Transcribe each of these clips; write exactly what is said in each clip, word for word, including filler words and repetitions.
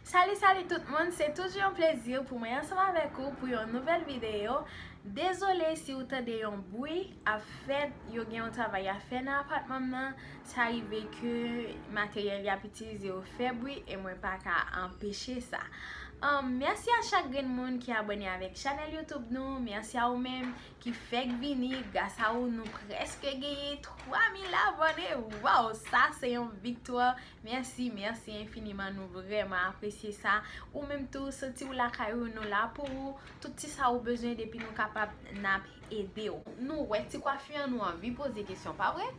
Salut, salut tout moun, se toujou yon plezi pou mwen ansanm avèk ou pou yon nouvèl videyo. Dezole si ou tande yon bri ap fèt, yo gen yon travay ap fè nan apatman m nan, sa rive ke materyèl y ap itilize yo fè bri e mwen pa ka anpeche sa. Um, mèsi a chak grenn moun ki abòne avèk chanèl YouTube nou, mèsi a ou menm ki fèk vini, gras a ou nou prèske genyen twa mil abòne, waw, sa se yon viktwa. Mèsi, mèsi enfiniman, nou vrèman apresye sa. Ou menm tou, santi w lakay ou, nou la pou ou. Tout ti sa ou bezwen, depi nou kapab, n ap ede w. Nou wè ti kwafi an, nou anvi poze kesyon, pa vre?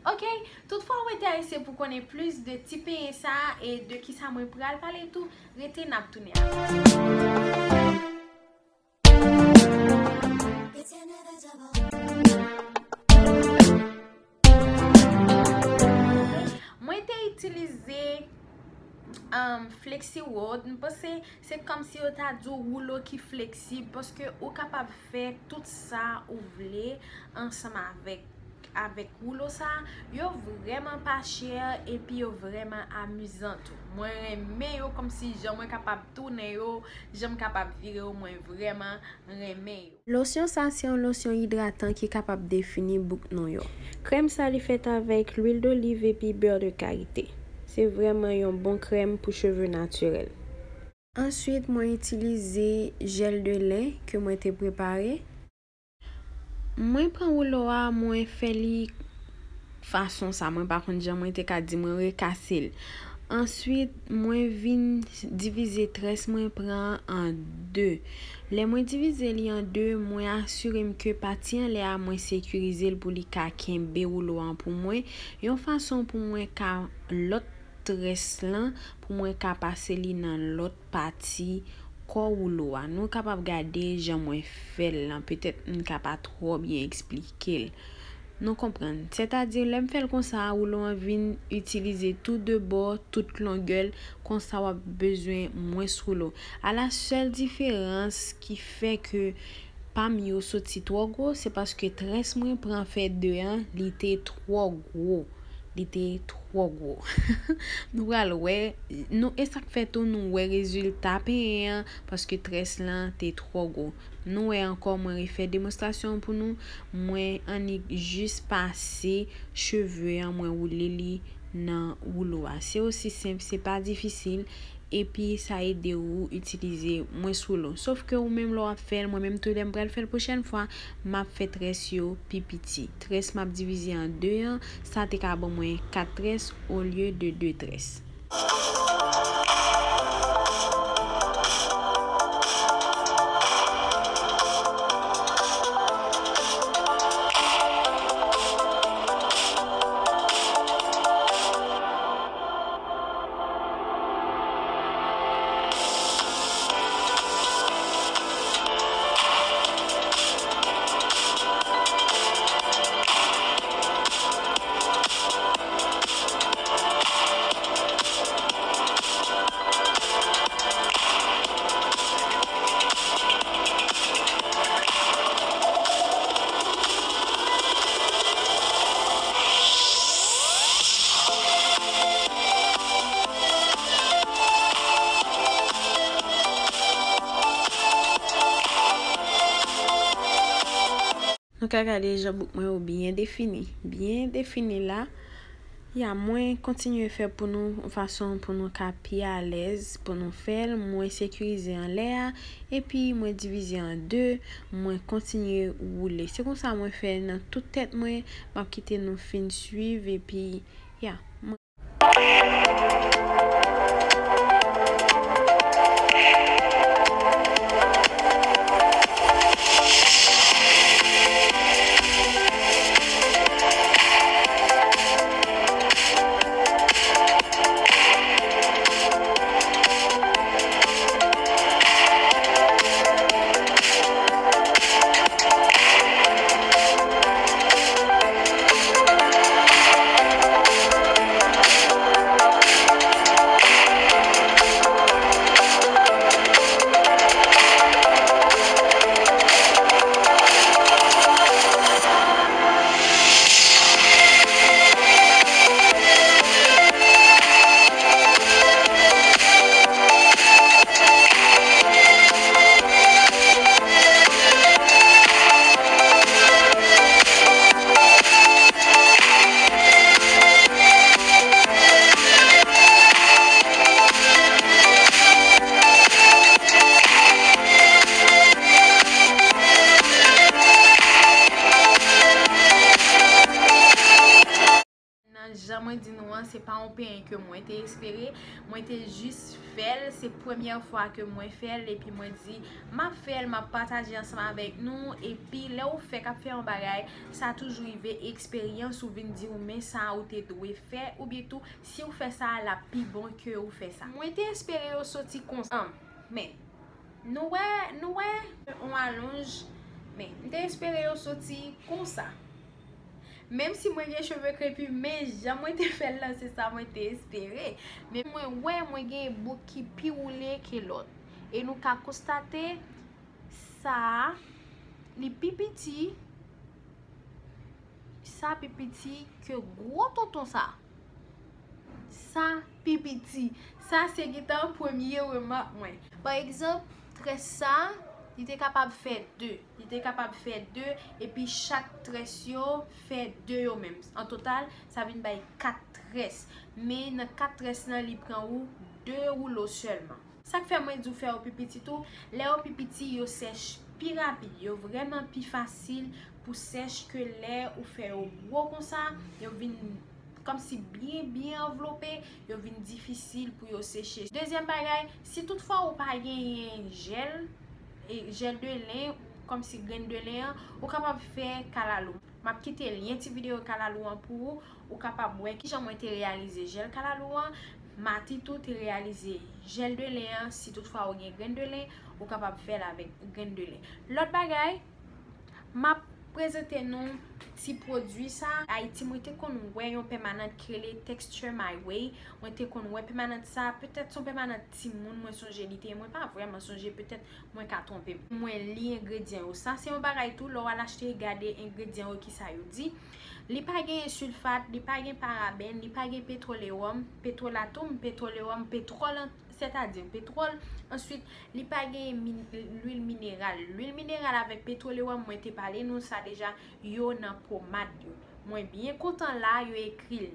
Ok, toutfwa ou enterese pou konnen plis de ti penyen sa a e de kisa mwen pral pale tou, rete, n ap tounen apre. Mwen te itilize, um, Flexi Roll. M panse se kòmsi yo ta di w woulo ki fleksib, paske ou kapab fè tout sa ou vle ansanm avèk, avèk woulo sa. Yo vrèman pa chè epi yo vrèman amizan tou. Mwen renmen yo, kòmsi jan mwen kapab tounen yo, jan m kapab vire yo, mwen vrèman renmen yo. Losyon sa se yon losyon idratan ki kapab defini bouk nou yo. Krèm sa li fèt avèk lwil doliv epi bè de karite. Se vrèman yon bon krèm pou cheve natirèl. Answit, mwen itilize jèl de len ke mwen te prepare. Mwen pran woulo a, mwen fè li fason sa, mwen pa konn jan mwen te ka di, mwen rekase l. Answit, mwen vin divize très mwen pran an de. Lè mwen divize li an de, mwen asire m ke pati anlè a, mwen sekirize l pou li ka kenbe woulo an pou mwen, yon fason pou mwen ka lòt très lan, pou mwen ka pase li nan lòt pati kò woulo a. Nou kapab gade jan mwen fè l lan, petèt m ka pa twò byen eksplike l. Nou konprann? Sètadi, lè m fè l konsa, woulo an vin itilize tou de bò, tout longè l, konsa w ap bezwen mwens woulo. A la sèl diferans ki fè ke pa m yo soti twò gwo, se paske très mwen pran fè de an, li te twò gwo. Li te twò gwo. Nou pral wè, nou, e sa k fè tou nou wè rezilta penyen an, paske très lan te twò gwo. Nou wè ankò, mwen refè demonstrasyon an pou nou, mwen annik jis pase cheve an, mwen woule li nan woulo a. Se osi senp, se pa difisil, epi sa ede ou itilize mwens woulo. Sòf ke ou menm lè w ap fè l, mwen menm tou lè m pral fè l pwochèn fwa, m ap fè très yo pi piti. Très m ap divize an de an, sa te ka ban mwen kat très olye de de très. Nou ka gade jan bouk mwen yo byen defini. Byen defini la. Ya, mwen kontinye fè pou nou yon fason pou nou ka pi alèz, pou nou fè l, mwen sekirize anlè a, epi mwen divize an de, mwen kontinye woule. Se konsa mwen fè nan tout tèt mwen, m ap kite nou fin swiv, epi, ya, mwen te espere, mwen te jis fè l, se premyè fwa ke mwen fè l, epi mwen di, m ap fè l, m ap pataje ansanm avèk nou, epi lè ou fèk ap fè yon bagay, sa toujou rive eksperyans ou vin di w, men sa ou te dwe fè, oubyen tou, si w fè sa, l ap pi bon ke ou fè sa. Mwen te espere yo soti konsa, men, nou wè, nou wè, yon alonj, men, m te espere yo soti konsa. Menm si mwen gen cheve krepi, men jan mwen te fè l lan, se sa mwen te espere. Men mwen wè, mwen gen bouk ki pi woule ke lòt. E nou ka konstate, sa a, li pi piti, sa pi piti ke gwo tonton sa. Sa pi piti. Sa se gentan premye remak mwen. Pa egzanp, très sa, li te kapab fè de. Li te kapab fè de, epi chak très yo fè de yo menm. An total, sa vin bay kat très. Men nan kat très lan, li pran ou de woulo sèlman. Sa k fè mwen di w fè yo pi piti tou, lè yo pi piti, yo sèch pi rapid. Yo vrèman pi fasil pou sèch ke lè ou fè yo gwo konsa, yo vin kòmsi byen, byen anvlope, yo vin difisil pou yo seche. Dezyèm bagay, si toutfwa ou pa genyen jèl, e, jèl de len, kòmsi grenn de len an, ou kapab fè kalalou. M ap kite lyen ti videyo kalalou an pou ou, ou kapab wè kijan mwen te reyalize jèl kalalou an. Mati tou te reyalize jèl de len an, si toutfwa ou gen grenn de len, ou kapab fè l avèk grenn de len. Lòt bagay, m ap prezante nou ti pwodui sa. Ayiti, mwen te konn wè yon pèmanant ki rele Texture My Way. Mwen te konn wè pèmanant sa, petèt se yon pèmanant timoun, mwen sonje li te ye, mwen pa vrèman sonje, petèt mwen ka twonpe m. Mwen li engredyan yo. Sa se yon bagay tou, lè w al achte, gade engredyan yo, kisa yo di. Li pa gen silfat, li pa gen parabèn, li pa gen petwolewòm, petwolatoum, petwolewòm, petwòl, sètadi petwòl. Answit, li pa gen min-, lwil mineral. Lwil mineral avèk petwolewòm, mwen te pale nou sa deja, yo nan pomad yo. Mwen byen kontan la, yo ekri l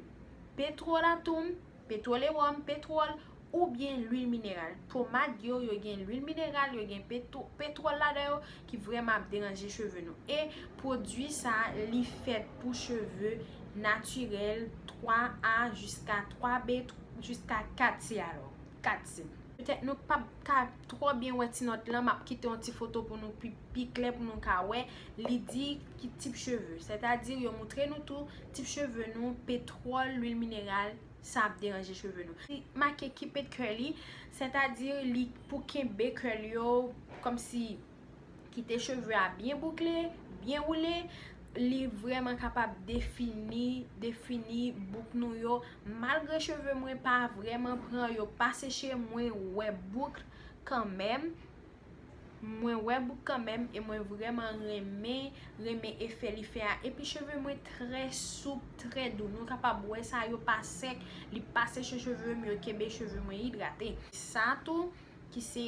petwolatoum, petwolewòm, petwòl, oubyen lwil mineral. Pomad yo, yo gen lwil mineral, yo gen petwo-, petwòl ladan yo, ki vrèman ap deranje cheve nou. E pwodui sa, li fèt pou cheve natirèl, twa A jiska twa B, jiska kat C alò. Kat C. Petèt nou p ap ka twò byen wè ti nòt lan, m ap kite yon ti foto pou nou pi, pi klè pou nou ka wè. Li di ki tip cheve. Sètadi yo moutre nou tou tip cheve nou, petwòl, lwil mineral, sa ap deranje cheve nou. Li make keep it curly, sètadi li pou kenbe curl yo, kòmsi kite cheve a byen boukle, byen woule. Li vrèman kapab defini, defini bouk nou yo. Malgre cheve mwen pa vrèman pran, yo pa seche, mwen wè bouk kanmenm. Mwen wè bouk kanmenm e mwen vrèman renmen, renmen efè li fè a. Epi cheve mwen trè soup, trè dou. Nou kapab wè sa, yo pa sèk, li pa seche cheve m, yo kenbe cheve mwen idrate. Sa tou, ki se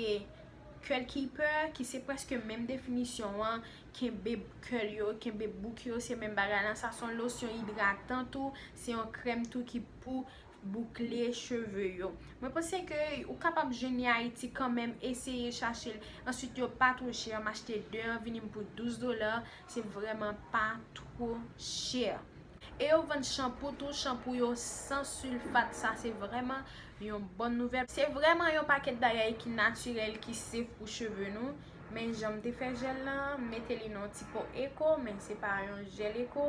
Curl Keeper, ki se prèske menm definisyon an, kenbe curl yo, kenbe bouk yo, se menm bagay la. Sa se yon losyon idratan tou, se yon krèm tou ki pou boukle cheve yo. Mwen panse ke ou kapab jwenn li Ayiti kanmenm, eseye chache l. Answit, yo pa two chè, m achte de an, vini m pou douz dola, se vrèman pa two chè. E yo vann chanpou tou, chanpou yo san silfat, sa se vrèman yon bòn nouvèl. Se vrèman yon pakèt bagay ki natirèl, ki safe pou cheve nou. Men jan m te fè jèl lan, m mete li nan yon ti po eko, men se pa yon jèl eko.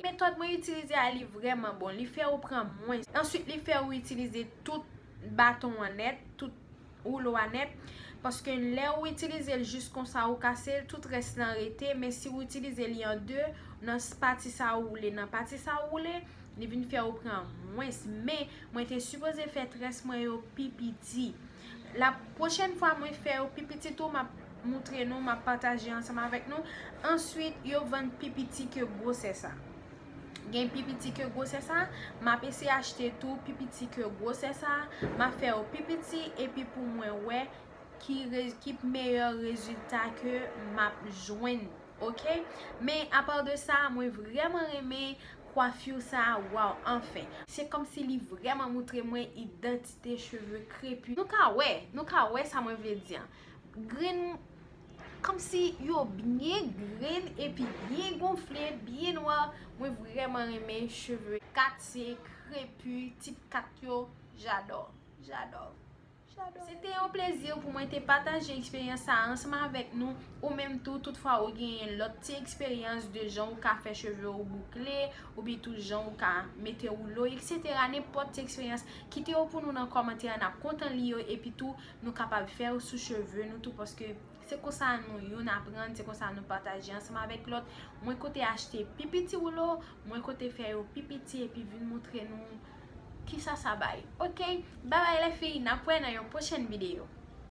Metòd mwen itilize a, li vrèman bon. Li fè ou pran mwens. Answit, li fè ou itilize tout baton an nèt, tout woulo a nèt. Paske lè ou itilize l jis konsa, ou kase l, tout rès lan rete. Men si ou itilize li an de, nan pati sa ou woule, nan pati sa ou woule, li vin fè ou pran mwens. Men, mwen te sipoze fè très mwen yo pi piti. La pwochèn fwa mwen fè yo pi piti tou, m ap moutre nou, m ap pataje ansanm avèk nou. Answit, yo vann pi piti ke gwosè sa. Gen pi piti ke gwosè sa, m ap eseye achte tou pi piti ke gwosè sa, m ap fè yo pi piti, epi pou mwen wè ki re-, ki meyè rezilta ke m ap jwenn, oke? Men apa de sa, mwen vrèman renmen kwafi sa, waw, anfen. Se kòmsi li vrèman moutre mwen idantite cheve krepi. Nou ka wè, nou ka wè sa mwen vle di an. Grenn, kòmsi yo byen grenn epi byen gonfle, byen nwa. Mwen vrèman renmen cheve kat C, krepi, tip kat yo. J'adore, j'adore, j'adore. Se te yon plezi pou mwen te pataje eksperyans sa a ansanm avèk nou. Ou menm tou, toutfwa ou genyen lòt ti eksperyans de jan ou ka fè cheve ou boukle, oubyen tou jan ou ka mete woulo, et cetera. Nenpòt ti eksperyans, kite yo pou nou nan kòmantè a, n ap kontan li yo, epi tou, nou kapab fè yo sou cheve nou tou, paske se konsa nou youn aprann, se konsa nou pataje ansanm avèk lòt. Mwen kote achte pi piti woulo, mwen kote fè yo pi piti epi vin montre nou kisa sa bay. Ok, babay lè fi, n ap wè nan yon pwochèn videyo.